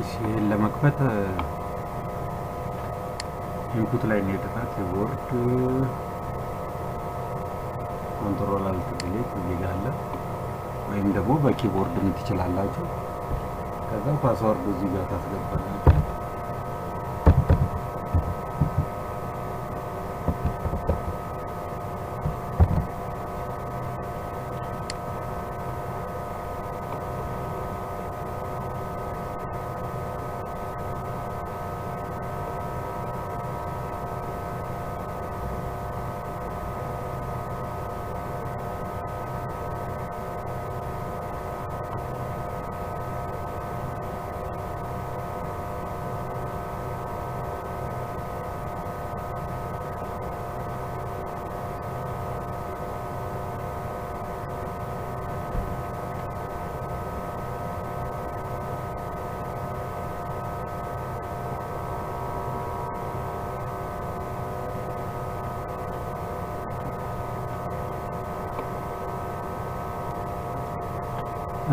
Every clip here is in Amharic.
እሺ ይሄን ለመክፈት input ላይ እንሄድና keyboard control alt delete እዚህ ጋር አለ፣ ወይም ደግሞ በ keyboard ም ትችላላችሁ። ከዛ password ኡ እዚህ ጋር ታስገባላችሁ።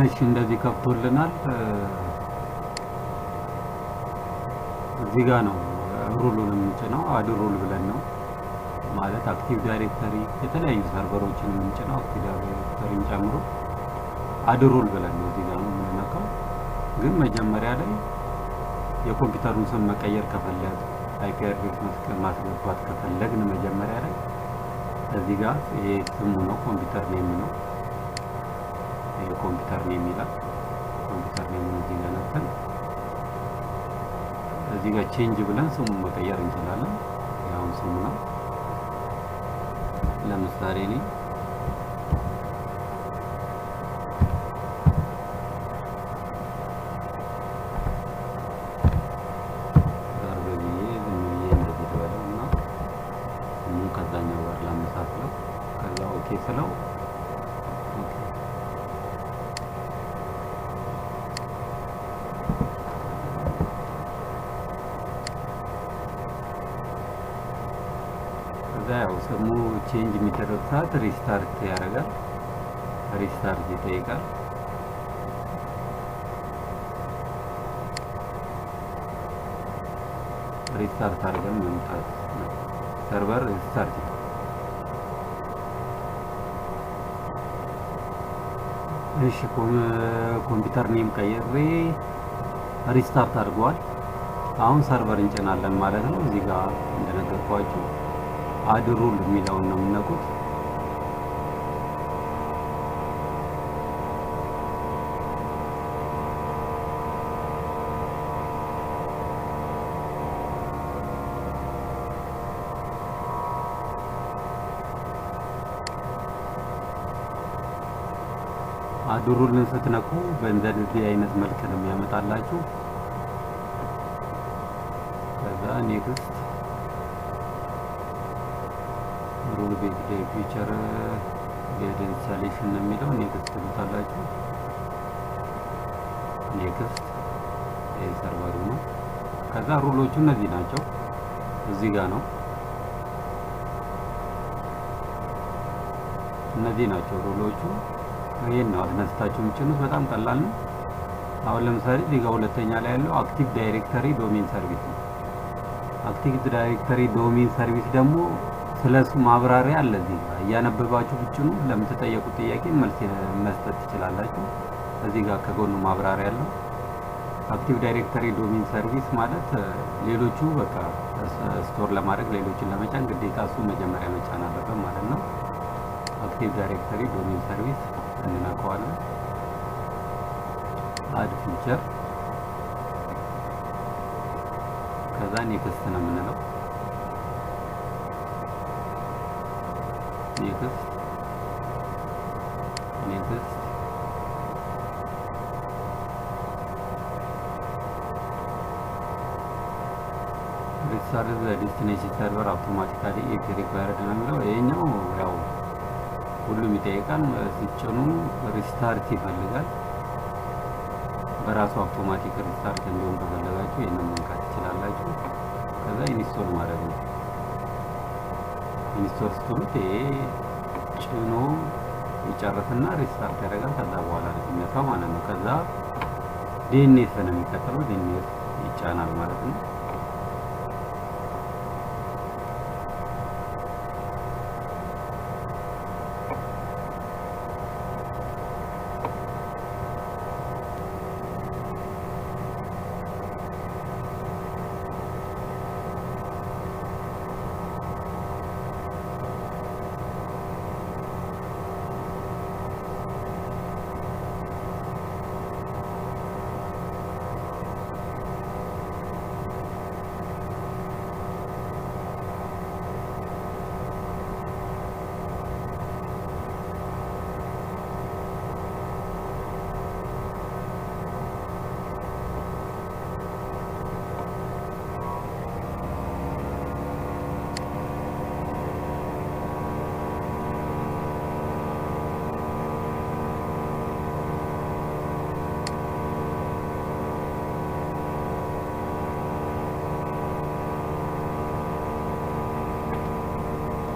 እሺ እንደዚህ ከፍቶልናል። እዚህ ጋር ነው role ኡን የምንጭነው። add role ብለን ነው ማለት Active Directory የተለያዩ server ኦችን የምንጭነው Active Directory ን ጨምሮ add role ብለን ነው እዚህ ጋር ነው የምንነካው። ግን መጀመሪያ ላይ የኮምፒውተሩን ስም መቀየር ከፈለግ IP address ማስገባት ከፈለግን መጀመሪያ ላይ እዚህ ጋር ይሄ ስሙ ነው፣ computer name ነው። ይሄ computer name ይላል። computer name እዚህ ጋር ነክተን እዚህ ጋር change ብለን ስሙን መቀየር እንችላለን። ያው ስሙ ነው። ለምሳሌ እኔ ሰርቭ ብዬ ዝም ብዬ እንደዚህ ልበለው እና ስሙን ከዛኛው ጋር ላመሳስለው። ከዛ okay ስለው okay ከዛ ያው ስሙ change የሚደረግ ሰዓት restart ያደርጋል። restart ይጠይቃል። restart አድርገን መምጣት ነው። server restart። እሺ computer name ቀይሬ restart አድርገዋል። አሁን server እንጭናለን ማለት ነው። እዚህ ጋር እንደነገርኳችሁ add role የሚለውን ነው የምነኩት። add role ን ስትነኩ በእንደዚህ አይነት መልክ ነው የሚያመጣላችሁ። ከዛ next role based feature based installation ነው የሚለው next ትሉታላችሁ። next server ኡ ነው። ከዛ role ኦቹ እነዚህ ናቸው። እዚህ ጋር ነው እነዚህ ናቸው role ኦቹ። ይሄን ነው አስነስታችሁ የምትጭኑት። በጣም ቀላል ነው። አሁን ለምሳሌ እዚህ ጋር ሁለተኛ ላይ ያለው Active Directory Domain Service ነው። Active Directory Domain Service ደግሞ ስለሱ ማብራሪያ አለ እዚህ ጋር እያነበባችሁ ብትጭኑ ለምትጠየቁት ጥያቄ መልስ መስጠት ትችላላችሁ። እዚህ ጋር ከጎኑ ማብራሪያ አለው። Active Directory Domain Service ማለት ሌሎቹ በቃ store ለማድረግ ሌሎችን ለመጫን ግዴታ እሱ መጀመሪያ መጫን አለበት ማለት ነው። Active Directory Domain Service እንነካዋለን። add feature ከዛ next ነው የምንለው። next next restart the destination server automatically if required ነው የሚለው። ይሄኛው ያው ሁሉም ይጠይቃል። ሲጭኑ restart ይፈልጋል። በራሱ automatic restart እንዲሆን ከፈለጋችሁ ይሄንን መንካት ትችላላችሁ። ከዛ install ማድረግ ነው። install ስትሉት ይሄ ጭኖ ይጨርስና restart ያደርጋል። ከዛ በኋላ ነው የሚነሳ ማለት ነው። ከዛ DNS ነው የሚቀጥለው፣ DNS ይጫናል ማለት ነው።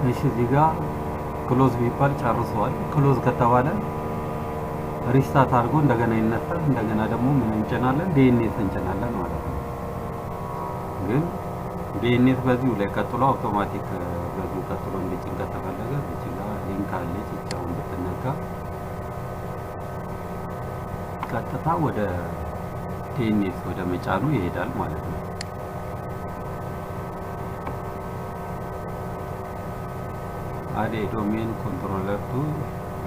እሺ እዚህ ጋር close ቢባል ጨርሰዋል። Close ከተባለ restart አድርጎ እንደገና ይነሳል። እንደገና ደግሞ ምን እንጭናለን? DNS እንጭናለን ማለት ነው። ግን DNS በዚሁ ላይ ቀጥሎ አውቶማቲክ በዚሁ ቀጥሎ እንዲጭን ከተፈለገ እዚህ ጋር link አለች። እቻውን ብትነካ ቀጥታ ወደ DNS ወደ መጫኑ ይሄዳል ማለት ነው። Add a domain controller to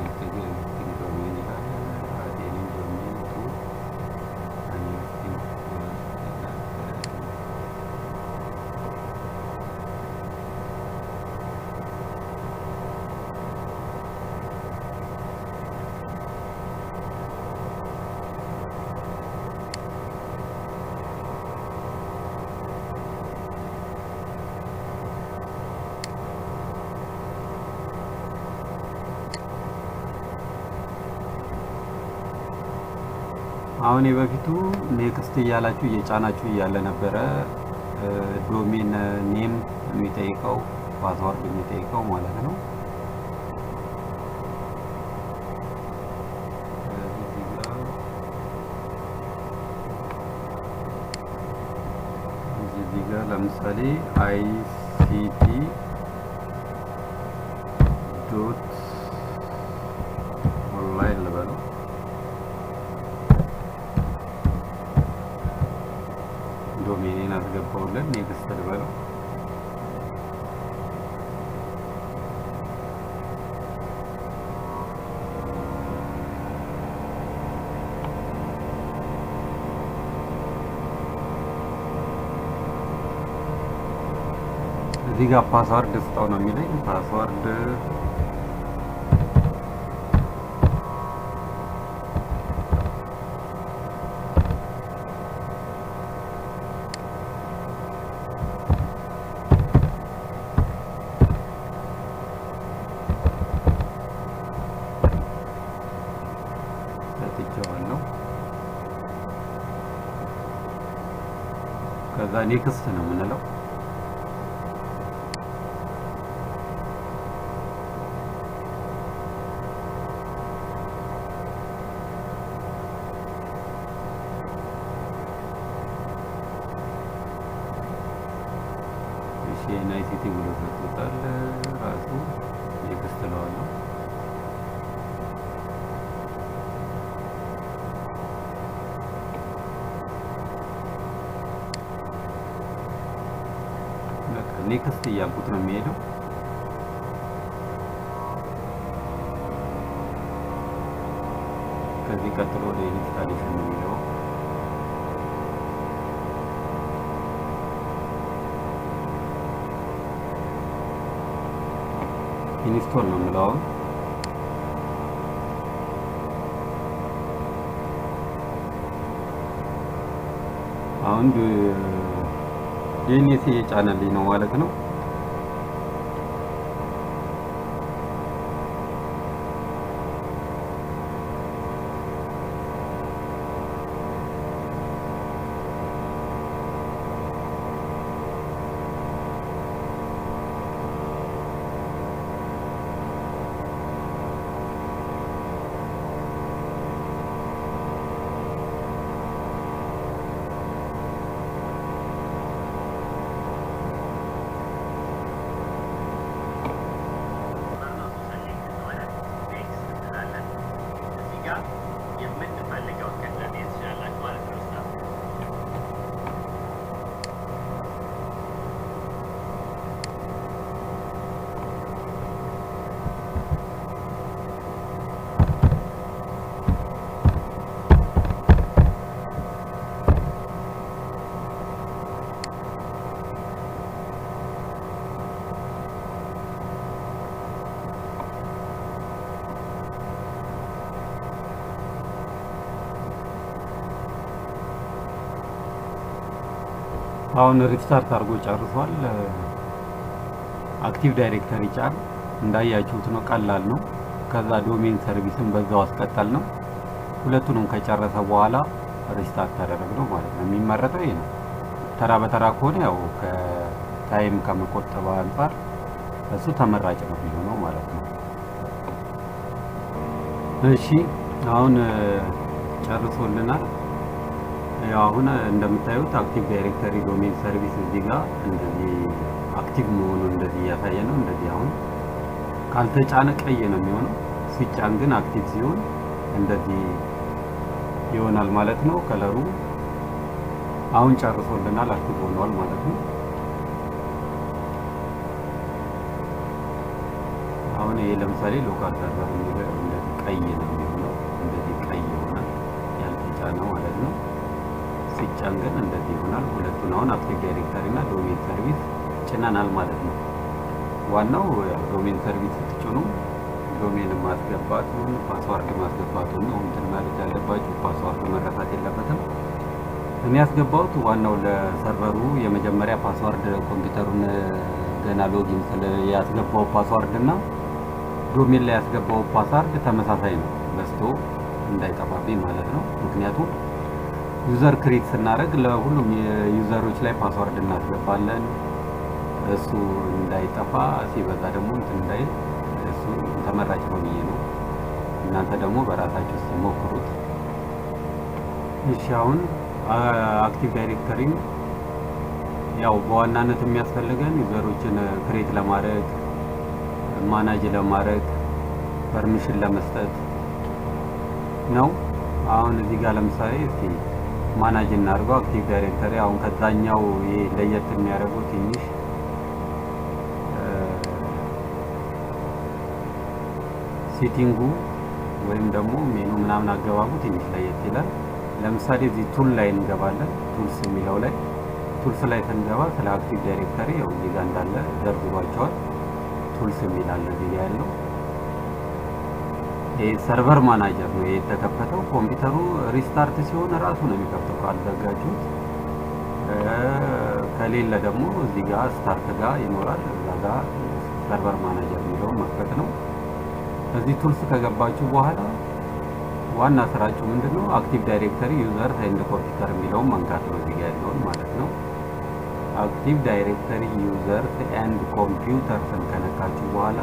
existing domain ይላል። Add a new domain to an existing host ይላል። አሁን የበፊቱ next እያላችሁ እየጫናችሁ እያለ ነበረ domain name የሚጠይቀው password የሚጠይቀው ማለት ነው። እዚህ ጋር ለምሳሌ ICT dot online ልበለው። Domain ኤን አስገባውለን next ልበለው። እዚህ ጋር password ስጠው ነው የሚለኝ። Password ሰጥቼዋለሁ። ከዛ next ነው የምንለው። እሺ ICT ብሎ ሰጥቶታል ራሱ። Next እለዋለሁ። በቃ next እያልኩት ነው የሚሄደው። ከዚህ ቀጥሎ ወደ installation ነው የሚገባው። Install ነው የምለው አሁን። አሁን DNS እየጫነልኝ ነው ማለት ነው። ጋር የምንፈልገውን ክልል መያዝ ትችላላችሁ ማለት ነው። Restart አሁን restart አድርጎ ጨርሷል። Active Directory ጫን እንዳያችሁት ነው፣ ቀላል ነው። ከዛ domain service ን በዛው አስቀጠል ነው። ሁለቱንም ከጨረሰ በኋላ restart አደረግነው ማለት ነው። የሚመረጠው ይሄ ነው። ተራ በተራ ከሆነ ያው ከ time ከመቆጠብ አንጻር እሱ ተመራጭ ነው የሚሆነው ማለት ነው። እሺ አሁን ጨርሶልናል። ያው አሁን እንደምታዩት Active Directory Domain Service እዚህ ጋር እንደዚህ active መሆኑን እንደዚህ እያሳየ ነው። እንደዚህ አሁን ካልተጫነ ቀይ ነው የሚሆነው። ሲጫን ግን active ሲሆን እንደዚህ ይሆናል ማለት ነው። Color ኡ አሁን ጨርሶልናል፣ active ሆኗል ማለት ነው። አሁን ይሄ ለምሳሌ local server የሚለው እንደዚህ ቀይ ነው የሚሆነው፣ እንደዚህ ቀይ ይሆናል ያልተጫነ ማለት ነው። ሲጫን ግን እንደዚህ ይሆናል። ሁለቱን አሁን Active Directory እና Domain Service ጭነናል ማለት ነው። ዋናው ያው Domain Service ስትጭኑ domain ማስገባቱን password ማስገባቱን ነው እንትን ማለት ያለባችሁ። Password መረሳት የለበትም። እኔ ያስገባሁት ዋናው ለ server ኡ የመጀመሪያ password ኮምፒውተሩን ገና login ስለ ያስገባው password እና domain ላይ ያስገባው password ተመሳሳይ ነው፣ በስቶ እንዳይጠፋብኝ ማለት ነው። ምክንያቱም user create ስናደርግ ለሁሉም user ኦች ላይ password እናስገባለን። እሱ እንዳይጠፋ ሲበዛ ደግሞ እንትን እንዳይል እሱ ተመራጭ ነው ብዬ ነው። እናንተ ደግሞ በራሳችሁ እስኪ ሞክሩት። እሺ አሁን Active Directory ን ያው በዋናነት የሚያስፈልገን user ኦችን create ለማድረግ፣ manage ለማድረግ፣ permission ለመስጠት ነው። አሁን እዚህ ጋር ለምሳሌ እስቲ manage እናድርገው። Active Directory አሁን ከዛኛው ይሄ ለየት የሚያደርገው ትንሽ setting ኡ ወይም ደግሞ ሜኑ ምናምን አገባቡ ትንሽ ለየት ይላል። ለምሳሌ እዚህ tool ላይ እንገባለን። Tools የሚለው ላይ tools ላይ ስንገባ ስለ Active Directory ያው እዚህ ጋር እንዳለ ዘርዝሯቸዋል። Tools የሚል አለ እዚህ ጋር ያለው ይሄ Server Manager ነው። ይሄ የተከፈተው ኮምፒውተሩ restart ሲሆን ራሱ ነው የሚከፍተው ካልዘጋችሁት። ከሌለ ደግሞ እዚህ ጋር start ጋር ይኖራል። እዛ ጋር Server Manager የሚለውን መክፈት ነው። እዚህ tools ከገባችሁ በኋላ ዋና ስራችሁ ምንድነው? Active Directory User and Computer የሚለውን መንካት ነው፣ እዚህ ጋር ያለውን ማለት ነው። Active Directory Users and Computers ን ከነካችሁ በኋላ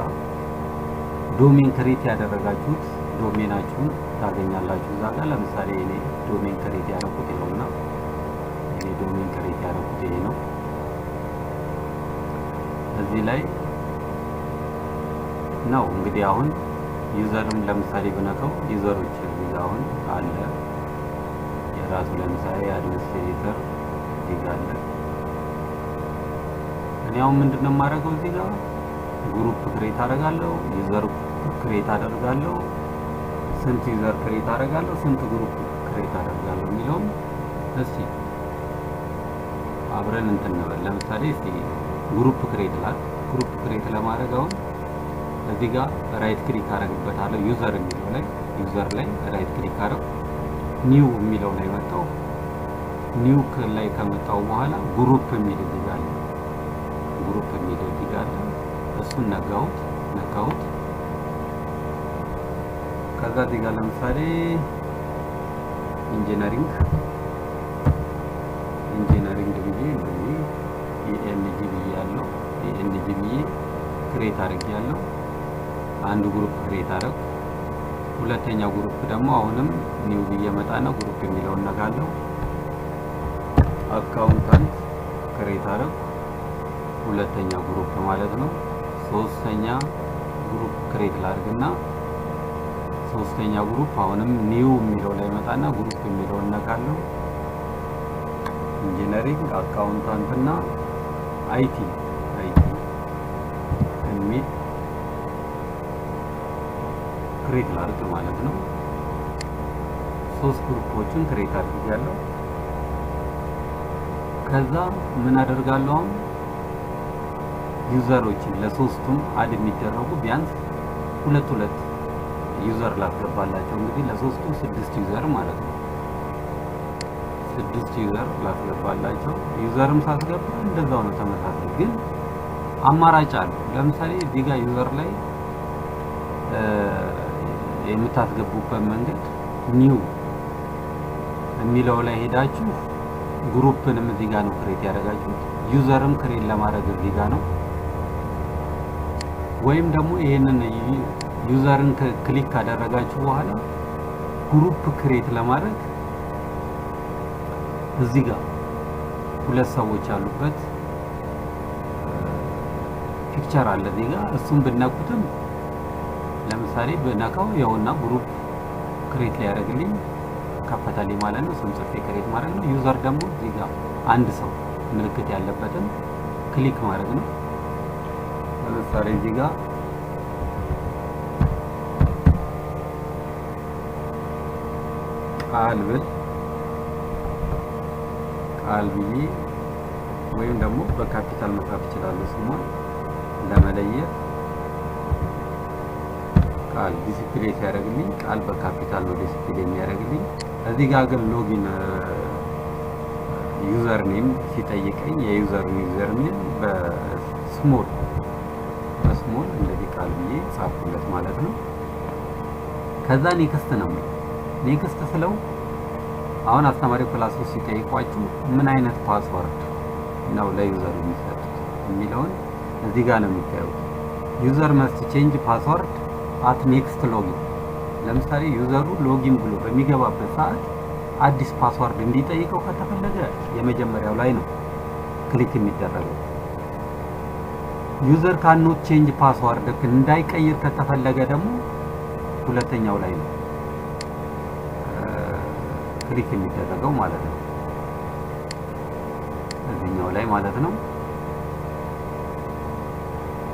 domain create ያደረጋችሁት domain ኣችሁን ታገኛላችሁ እዛ ጋር። ለምሳሌ እኔ domain create ያደረኩት ይኸውና፣ እኔ domain create ያደረኩት ይሄ ነው። እዚህ ላይ ነው እንግዲህ አሁን user ም ለምሳሌ ብነካው user ኦች እዚህ ጋር አሁን አለ የራሱ ለምሳሌ administrator እዚህ ጋር አለ። እኔ አሁን ምንድነው የማደርገው እዚህ ጋር group create አደርጋለሁ፣ user create አደርጋለሁ፣ ስንት user create አደርጋለሁ፣ ስንት group create አደርጋለሁ የሚለውን እስቲ አብረን እንትን እንበል። ለምሳሌ እስቲ group create ላል group create ለማድረግ አሁን እዚህ ጋር right click አደርግበታለሁ። User የሚለው ላይ user ላይ right click አደረኩ። New የሚለው ላይ መጣው። New ላይ ከመጣው በኋላ group የሚል እዚህ ጋር አለ። Group የሚል እዚህ ጋር አለ። እሱን ነካሁት። ከዛ እዚህ ጋር ለምሳሌ engineering ብዬ እንደዚህ ENG ብዬ ያለው ENG ብዬ create አድርጌ ያለው አንድ group create አደረኩ። ሁለተኛ group ደግሞ አሁንም new ብዬ መጣና group የሚለውን ነካለሁ። Accountant create አደረኩ። ሁለተኛ group ማለት ነው። ሶስተኛ group create ላድርግና ሶስተኛ group አሁንም new የሚለው ላይ መጣና group የሚለውን ነካለው። Engineering፣ accountant እና IT የሚል create ላድርግ ማለት ነው። ሶስት group ኦችን create አድርጌያለሁ። ከዛ ምን አደርጋለሁ? አሁን user ኦችን ለሶስቱም add የሚደረጉ ቢያንስ ሁለት ሁለት user ላስገባላቸው። እንግዲህ ለሶስቱ ስድስት user ማለት ነው። ስድስት user ላስገባላቸው። User ም ሳስገባ እንደዛው ነው፣ ተመሳሳይ ግን አማራጭ አሉ። ለምሳሌ እዚህ ጋር user ላይ የምታስገቡበት መንገድ new የሚለው ላይ ሄዳችሁ group ንም እዚህ ጋር ነው create ያደረጋችሁት። User ም create ለማድረግ እዚህ ጋር ነው። ወይም ደግሞ ይሄንን user ን click ካደረጋችሁ በኋላ group create ለማድረግ እዚህ ጋር ሁለት ሰዎች ያሉበት picture አለ እዚህ ጋር። እሱን ብነኩትም፣ ለምሳሌ ብነካው ይኸውና group create ሊያደርግልኝ ከፈተልኝ ማለት ነው። ስም ጽፌ create ማድረግ ነው። User ደግሞ እዚህ ጋር አንድ ሰው ምልክት ያለበትን click ማድረግ ነው። ለምሳሌ እዚህ ጋር ቃል ብል፣ ቃል ብዬ ወይም ደግሞ በካፒታል መጻፍ እችላለሁ ስሟን ለመለየት። ቃል display ሲያደርግልኝ ቃል በካፒታል ነው display የሚያደርግልኝ። እዚህ ጋር ግን login user name ሲጠይቀኝ የ user user name በ small እንደዚህ ቃል ብዬ ጻፍኩለት ማለት ነው። ከዛ next ነው የሚለው። Next ስለው አሁን አስተማሪው class ውስጥ ሲጠይቋችሁ ምን አይነት password ነው ለ user ኡ የሚሰጡት የሚለውን እዚህ ጋር ነው የሚታዩት። User must change password at next login። ለምሳሌ user ኡ login ብሎ በሚገባበት ሰዓት አዲስ password እንዲጠይቀው ከተፈለገ የመጀመሪያው ላይ ነው click የሚደረገው። ዩዘር ካኖት ቼንጅ ፓስወርድ እንዳይቀይር ከተፈለገ ደግሞ ሁለተኛው ላይ ነው click የሚደረገው ማለት ነው። እዚህኛው ላይ ማለት ነው።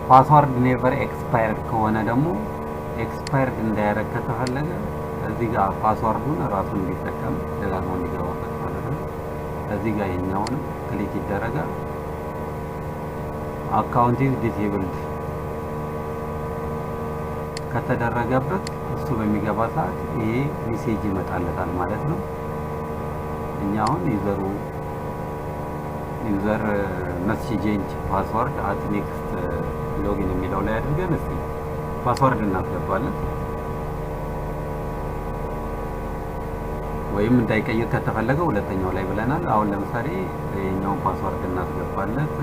Password never expired ከሆነ ደግሞ expired እንዳያደርግ ከተፈለገ እዚህ ጋር password ኡን ራሱን እንዲጠቀም ደጋግሞ እንዲገባበት ማለት ነው። እዚህ ጋር የኛውንም click ይደረጋል። Account is disabled ከተደረገበት እሱ በሚገባ ሰዓት ይሄ message ይመጣለታል ማለት ነው። እኛ አሁን user must change password at next login የሚለው ላይ አድርገን እስቲ password እናስገባለን። ወይም እንዳይቀይር ከተፈለገ ሁለተኛው ላይ ብለናል። አሁን ለምሳሌ ይሄኛውን password እናስገባለት።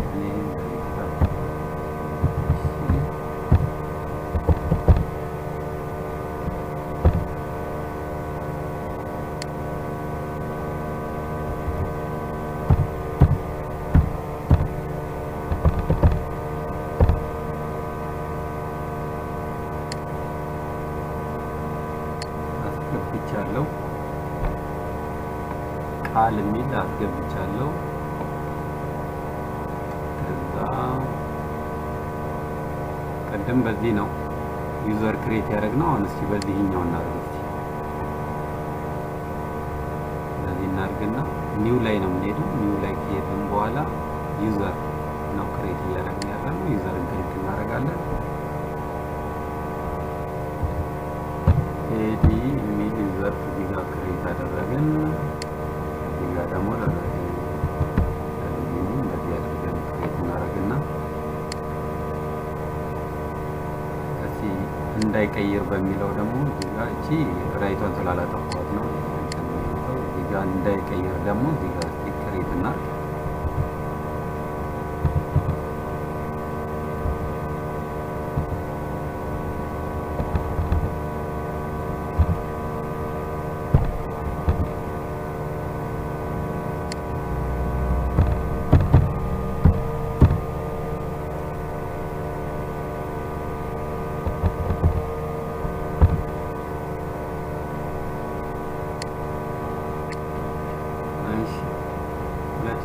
እኔ እንደዚህ እሺ። አስገብቻለሁ። ቃል የሚል አስገብቻለሁ። ከዛ ቅድም በዚህ ነው user create ያደረግነው። አሁን እስቲ በዚህኛው እናድርግ። እስቲ በዚህ እናድርግና new ላይ ነው የምንሄደው። New ላይ ከሄድን በኋላ user ነው create እያደረግን ያለነው። User ን click እናደርጋለን። ኤዲ የሚል user እዚህ ጋር create አደረግን። እዚህ ጋር ደግሞ ለዚህ እንደዚህ አድርገን create እናደርግና እስቲ እንዳይቀይር በሚለው ደግሞ እዚህ ጋር እቺ right ቷን ስላላጠፋኋት ነው እንትን የሚመጣው። እዚህ ጋር እንዳይቀይር ደግሞ እዚህ ጋር እስቲ create እናድርግ።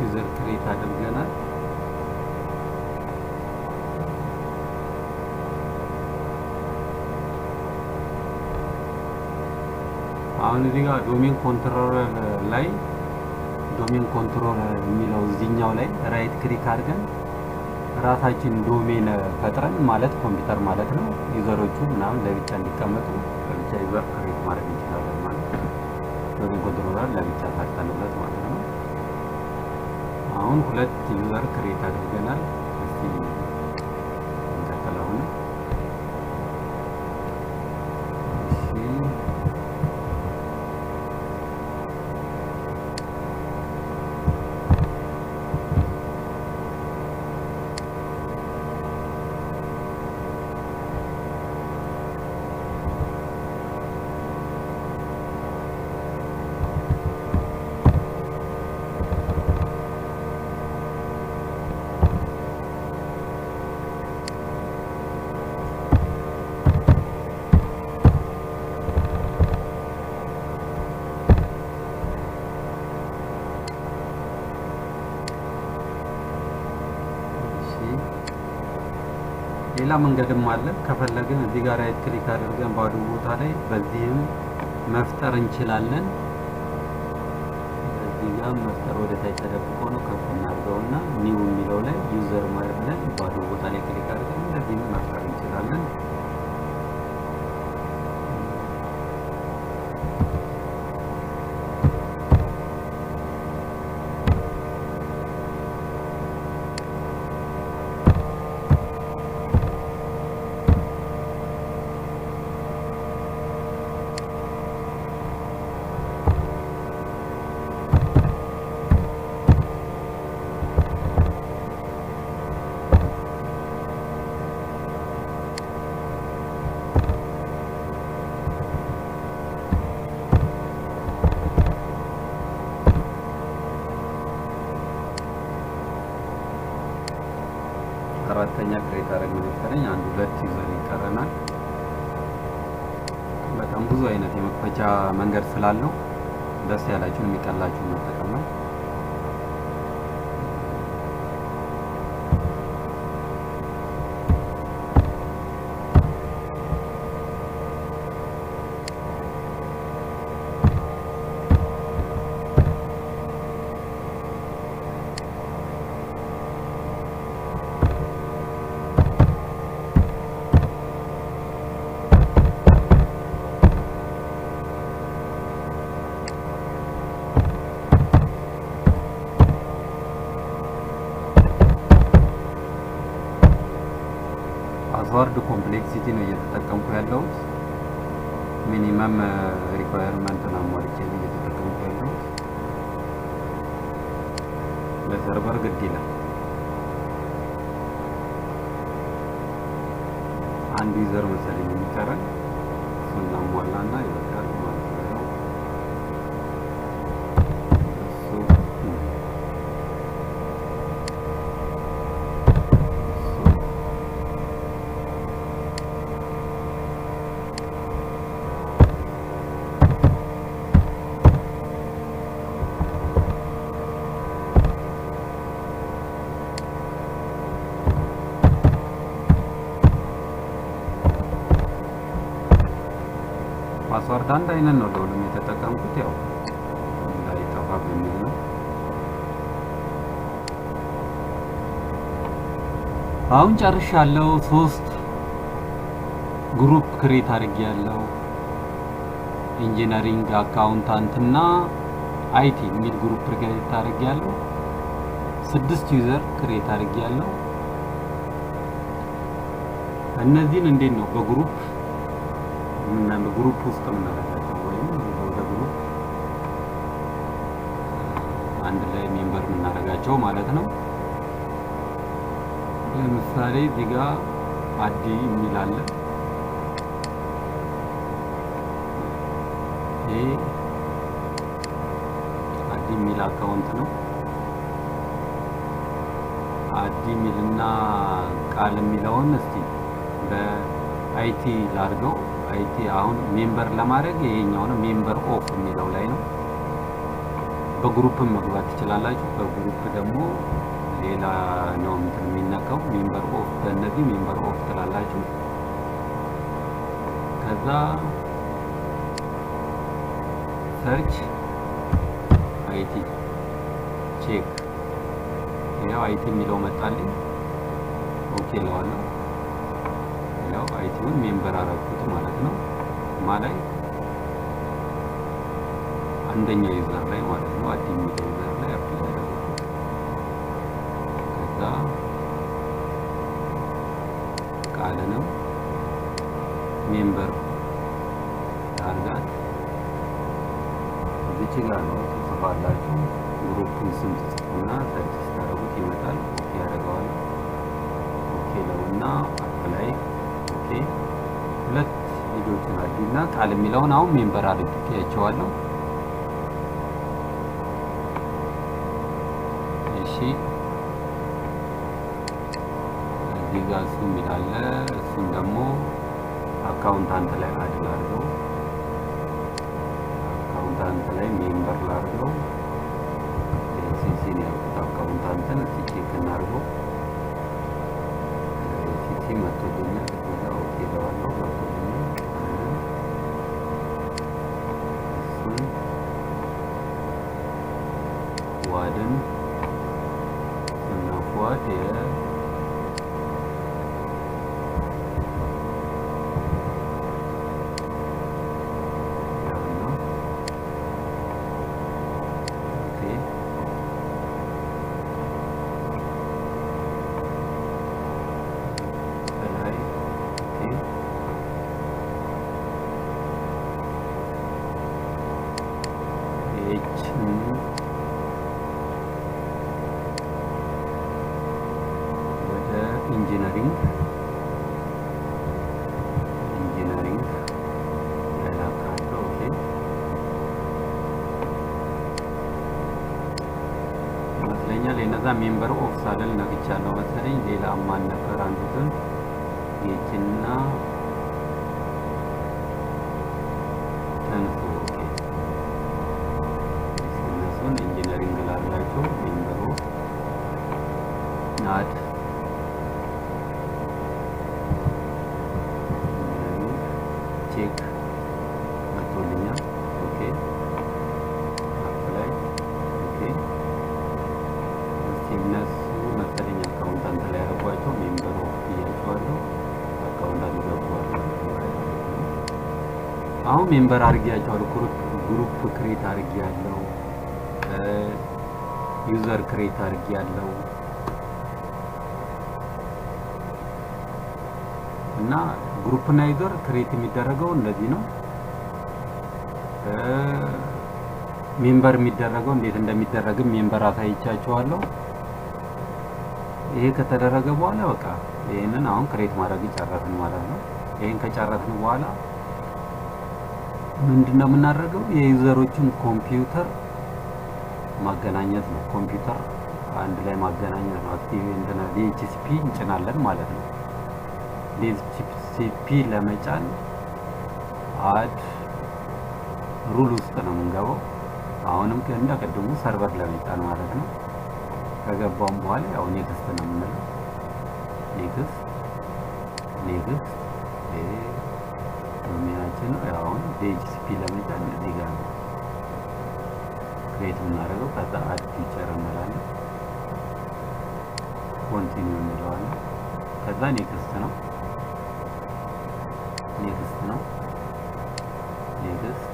user create አድርገናል። አሁን እዚህ ጋር domain controller ላይ domain controller የሚለው እዚህኛው ላይ right click አድርገን ራሳችን domain ፈጥረን ማለት ኮምፒውተር ማለት ነው። user ኦቹ ምናምን ለብቻ እንዲቀመጡ ለብቻ user create ማድረግ እንችላለን ማለት ነው። domain controller ለብቻ ሰርተንለት ማለት ነው። አሁን ሁለት user create አድርገናል። እስቲ እንቀጥል አሁን። እሺ ሌላ መንገድም አለ። ከፈለግን እዚህ ጋር right click አድርገን ባዶ ቦታ ላይ በዚህም መፍጠር እንችላለን። እዚህ ጋር መፍጠር ወደ ታች ተደብቆ ነው፣ ከፍ እናድርገውና new የሚለው ላይ user ማለት ብለን ባዶ ቦታ ላይ click አድርገን እንደዚህም መፍጠር እንችላለን። አራተኛ create አደረግን መሰለኝ። አንድ ሁለት user ይቀረናል። በጣም ብዙ አይነት የመክፈቻ መንገድ ስላለው ደስ ያላችሁን የሚቀላችሁን መጠቀም ነው። Password complexity ነው እየተጠቀምኩ ያለሁት። Minimum requirement ን አሟልቼ ነው እየተጠቀምኩ ያለሁት። ለ server ግድ ይላል። አንድ user መሰለኝ የሚቀረን፣ እሱን እናሟላና ይበቃል ማለት ነው። እሱ Password አንድ አይነት ነው ለሁሉም የተጠቀምኩት፣ ያው እንዳይጠፋ በሚል ነው። አሁን ጨርሻለሁ። ሶስት group create አድርጌያለሁ። Engineering፣ accountant እና IT የሚል group create አድርጌያለሁ። ስድስት user create አድርጌያለሁ። እነዚህን እንዴት ነው በ group ምናምን group ውስጥ የምናደርጋቸው ወይም ወደ group አንድ ላይ member የምናደርጋቸው ማለት ነው። ለምሳሌ እዚህ ጋር አዲ የሚል አለ። ይሄ አዲ የሚል account ነው። አዲ የሚልና ቃል የሚለውን እስቲ በ IT ላድርገው። IT አሁን member ለማድረግ ይሄኛው ነው፣ member of የሚለው ላይ ነው። በ group ም መግባት ትችላላችሁ። በ group ደግሞ ሌላ ነው እንትን የሚነካው member of፣ በእነዚህ member of ትላላችሁ። ከዛ search IT check፣ ያው IT የሚለው መጣልኝ። Okay እለዋለሁ። ያው IT ውን member አረኩት ማለት ነው። ማ ላይ? አንደኛ user ላይ ማለት ነው። አዲ የሚለው user ላይ apply ያደረኩት። ከዛ ቃልንም member አርጋት። እዚች ጋር ነው ትጽፋላችሁ። Group ኡን ስም ትጽፉና search ስታደርጉት ይመጣል። Okay ያደርገዋል። Okay ለውና apply okay። ሁለት ልጆችን አዲና ቃል የሚለውን አሁን member አድርጌያቸዋለሁ። እሺ፣ እዚህ ጋር እሱ የሚል አለ። እሱን ደግሞ accountant ላይ add ላድርገው። Accountant ላይ member ላድርገው። CC ነው ያልኩት accountant ን። እስቲ check እናድርገው። CC መጥቶልኛል። እዚህ ጋር okay እለዋለሁ። ገብቶልኛል። እሱን ዋድን እና ፏድ የ ነው። Okay, በላይ okay H ን ወደ engineering ላይ ላካለው። Okay ይመስለኛል የነዛ member of ሳልል ነግቻለሁ መሰለኝ። ሌላ ማን ነበር? አንዱ ስም ጌችና ተንሱ። Okay፣ እነሱን engineering ላድርጋቸው። Member of add engineering check መጥቶልኛል። Okay, apply okay። እስቲ እነሱ መሰለኝ accountant ላይ ያደረጓቸው፣ member of ብያቸዋለሁ። Accountant ገብተዋል ማለት ነው። አሁን member አድርጌያቸዋለሁ። Group create አድርጌያለሁ። User create አድርጌያለሁ። እና group እና user create የሚደረገው እንደዚህ ነው። Member የሚደረገው እንዴት እንደሚደረግም member አሳይቻችኋለሁ። ይሄ ከተደረገ በኋላ በቃ ይሄንን አሁን create ማድረግ ጨረስን ማለት ነው። ይሄን ከጨረስን በኋላ ምንድነው የምናደርገው? የ user ኦችን ኮምፒውተር ማገናኘት ነው። ኮምፒውተር አንድ ላይ ማገናኘት ነው። Active እንትና DHCP እንጭናለን ማለት ነው። DHCP ለመጫን add role ውስጥ ነው የምንገባው። አሁንም እንደ ቅድሙ server ለመጫን ማለት ነው። ከገባም በኋላ ያው next ነው የምንለው። Next, next፣ ይሄ domain ኣችን ነው። ያው አሁን DHCP ለመጫን እዚህ ጋር ነው create የምናደርገው። ከዛ add feature እንላለን። Continue እንለዋለን። ከዛ next ነው፣ next ነው፣ next።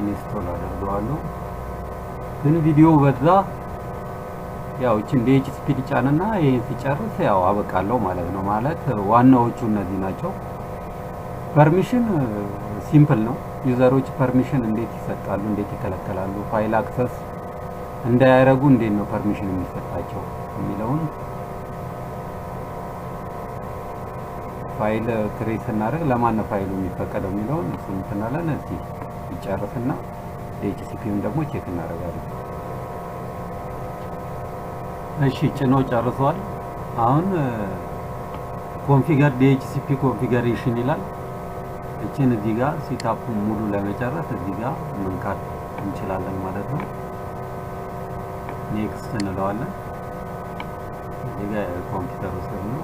Install አደርገዋለሁ። ግን ቪዲዮ በዛ። ያው እቺን DHCP ጫንና ይሄን ሲጨርስ ያው አበቃለሁ ማለት ነው። ማለት ዋናዎቹ እነዚህ ናቸው። Permission simple ነው። User ኦች permission እንዴት ይሰጣሉ፣ እንዴት ይከለከላሉ፣ file access እንዳያረጉ እንዴት ነው permission የሚሰጣቸው የሚለውን ፋይል create ስናደርግ ለማን ነው ፋይሉ የሚፈቀደው የሚለውን እሱን እንትናለን። እስቲ ይጨርስና DHCP ውን ደግሞ check እናደርጋለን። እሺ ጭኖ ጨርሷል። አሁን configure DHCP configuration ይላል። እችን እዚህ ጋር setup ኡን ሙሉ ለመጨረስ እዚህ ጋር መንካት እንችላለን ማለት ነው። Next እንለዋለን። እዚህ ጋር ኮምፒውተሩ ስር ነው።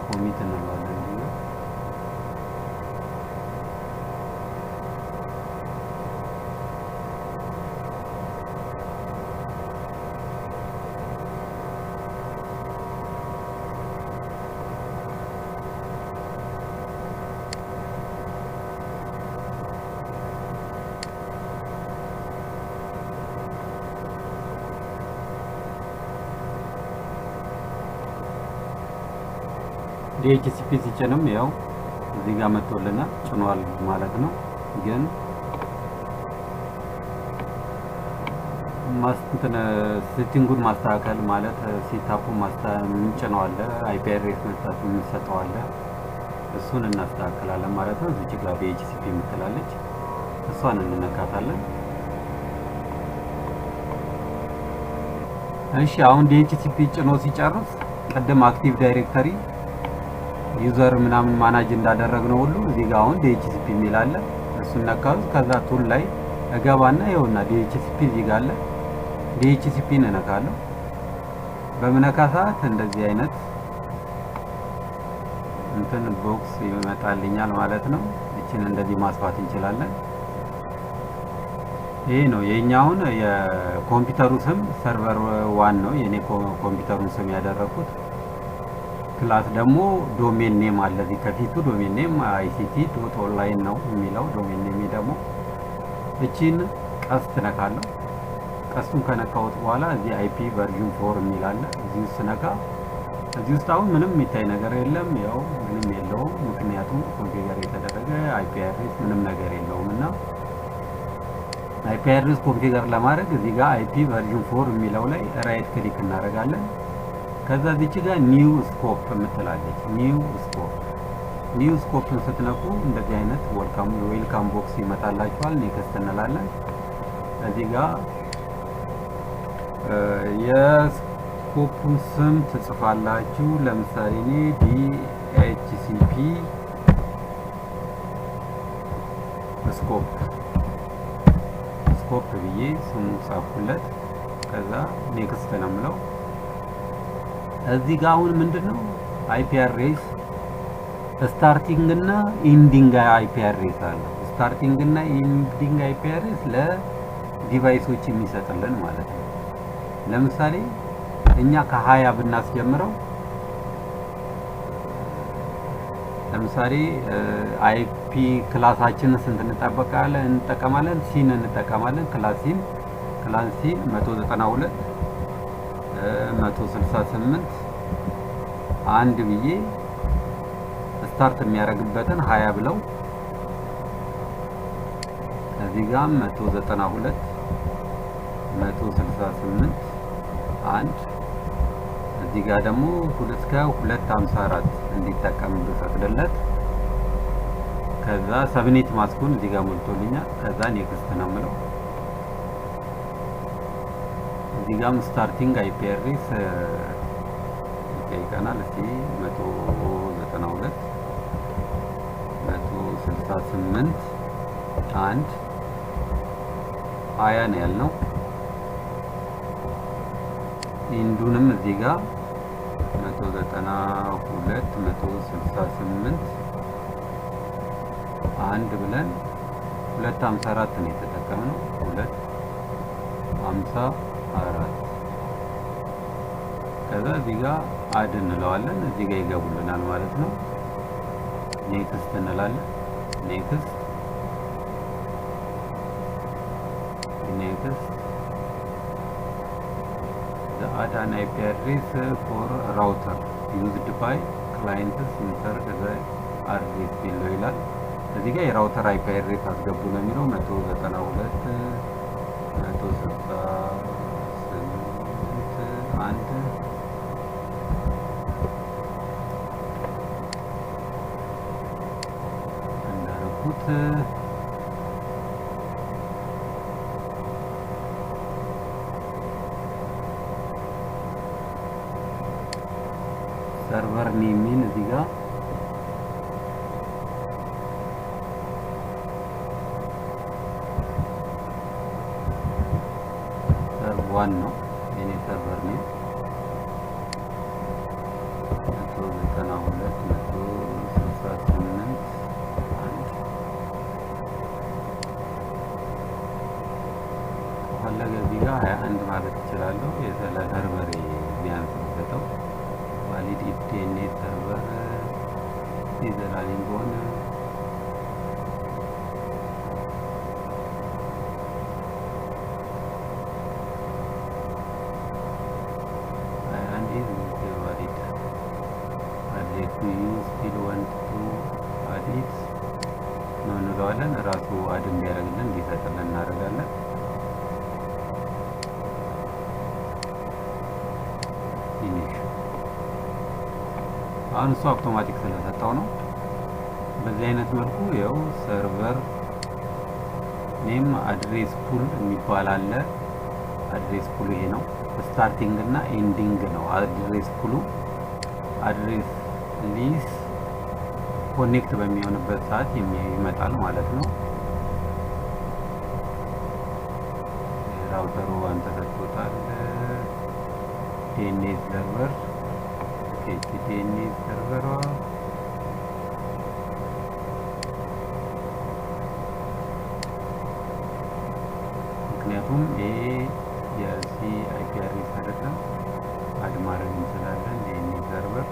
Commit እንለዋለን እዚህ ጋር። DHCP ሲጭንም ያው እዚህ ጋር መጥቶልናል፣ ጭኗል ማለት ነው። ግን ማስተን setting ኡን ማስተካከል ማለት setup ኡን ምንጭነው አለ፣ IP address መስጠት የምንሰጠው አለ፣ እሱን እናስተካክላለን ማለት ነው። እዚህ ጋር DHCP የምትላለች እሷን እንነካታለን። እሺ አሁን DHCP ጭኖ ሲጨርስ ቅድም Active Directory user ምናምን manage እንዳደረግነው ሁሉ እዚህ ጋር አሁን DHCP የሚል አለ። እሱን ነካሁት። ከዛ tool ላይ እገባና ይኸውና DHCP እዚህ ጋር አለ። DHCP ን እነካለሁ። በምነካ ሰዓት እንደዚህ አይነት እንትን box ይመጣልኛል ማለት ነው። እችን እንደዚህ ማስፋት እንችላለን። ይሄ ነው የኛውን የኮምፒውተሩ ስም server one ነው የኔ ኮምፒውተሩን ስም ያደረኩት። Class ደግሞ domain name አለ እዚህ ከፊቱ domain name ICT.online ነው የሚለው domain name ደግሞ እቺን ቀስት ነካለሁ። ቀስቱን ከነካሁት በኋላ እዚህ IP version 4 የሚል አለ። እዚህ ውስጥ ነካ። እዚህ ውስጥ አሁን ምንም የሚታይ ነገር የለም፣ ያው ምንም የለውም። ምክንያቱም configure የተደረገ IP address ምንም ነገር የለውም እና IP address configure ለማድረግ እዚህ ጋር IP version 4 የሚለው ላይ right click እናደርጋለን። ከዛ እዚች ጋር new scope የምትላለች new scope፣ new scope ን ስትነኩ እንደዚህ አይነት welcome box ይመጣላችኋል። Next እንላለን። እዚህ ጋር የ scope ኡን ስም ትጽፋላችሁ። ለምሳሌ እኔ DHCP scope ብዬ ስሙ ጻፍኩለት። ከዛ next ነው የምለው። እዚህ ጋር አሁን ምንድነው IP address starting እና ending IP address አለ። Starting እና ending IP address ለ device ኦች የሚሰጥልን ማለት ነው። ለምሳሌ እኛ ከ20 ብናስጀምረው ለምሳሌ IP class ኣችንን ስንት እንጠበቃለን እንጠቀማለን? C ን እንጠቀማለን። Class C ን class C ን 192 168 አንድ ብዬ start የሚያደርግበትን 20 ብለው እዚህ ጋር 192 168 አንድ እዚህ ጋር ደግሞ 2 እስከ 254 እንዲጠቀም ብፈቅድለት ከዛ subnet mask ኡን እዚህ ጋር ሞልቶልኛል። ከዛ next ነው የምለው። እዚህ ጋርም starting IP address ይጠይቀናል። እስቲ 192 168 አንድ 20 ነው ያልነው። End ኡንም እዚህ ጋር 192 168 አንድ ብለን 254 ነው የተጠቀምነው። 254 ከዛ እዚህ ጋር add እንለዋለን። እዚህ ጋር ይገቡልናል ማለት ነው። Next እንላለን። Next next the add an IP address for router used by clients insert the address below ይላል። እዚህ ጋር የ router IP address አስገቡ ነው የሚለው 192 168 አንድ Server name ኤን እዚህ ጋር serv 1 ነው የኔ server name፣ 192.168.1። ከፈለገ እዚህ ጋር 21 ማለት እችላለሁ። ለ server ቢያንስ ብሰጠው valid if DNS server is running on 21 is valid. Address do you still want to add it ነው እንለዋለን። ራሱ add እንዲያደርግልን እንዲሰጥልን እናደርጋለን። Finish። አሁን እሱ አውቶማቲክ ስለሰጠው ነው። በዚህ አይነት መልኩ ያው server name address pool የሚባል አለ። Address pool ይሄ ነው። Starting እና ending ነው address pool ኡ። Address lease connect በሚሆንበት ሰዓት ይመጣል ማለት ነው። Router ኡ one ተሰጥቶታል። DNS server፣ okay፣ DNS server ሯ ምክንያቱም ይሄ የ C IP address አይደለም። Add ማድረግ እንችላለን። DNS server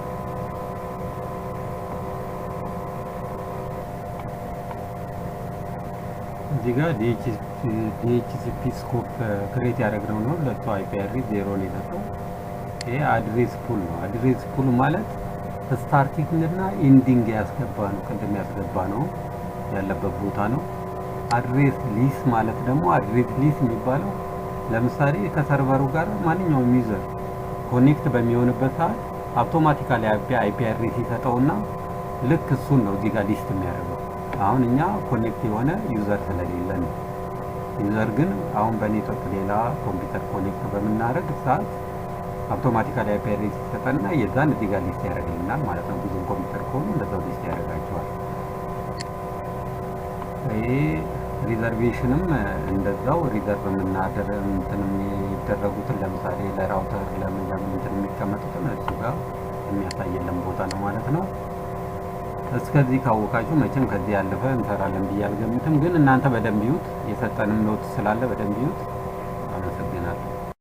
እዚህ ጋር DHCP scope create ያደረግነው ነው። ለሱ IP address 0 ነው የሰጠው። ይሄ address pool ነው። Address pool ማለት starting እና ending ያስገባ ነው፣ ቅድም ያስገባ ነው ያለበት ቦታ ነው። Address lease ማለት ደግሞ address lease የሚባለው ለምሳሌ ከ server ኡ ጋር ማንኛውም user connect በሚሆንበት ሰዓት automatically IP address ይሰጠውና ልክ እሱን ነው እዚህ ጋር list የሚያደርገው። አሁን እኛ connect የሆነ user ስለሌለ ነው። User ግን አሁን በኔትወርክ ሌላ ኮምፒውተር connect በምናደርግ ሰዓት automatically IP address ይሰጠንና የዛን እዚህ ጋር list ያደርግልናል ማለት ነው። ብዙም ኮምፒውተር ከሆኑ እንደዛው list ያደርጋቸዋል። ይሄ reservation ም እንደዛው reserve የምናደር እንትን የሚደረጉትን ለምሳሌ ለ router ለምን ለምን እንትን የሚቀመጡትን እሱ ጋር የሚያሳየልን ቦታ ነው ማለት ነው። እስከዚህ ካወቃችሁ መቼም ከዚህ ያለፈ እንሰራለን ብዬ አልገምትም። ግን እናንተ በደንብ ይዩት፣ የሰጠንም note ስላለ በደንብ ይዩት።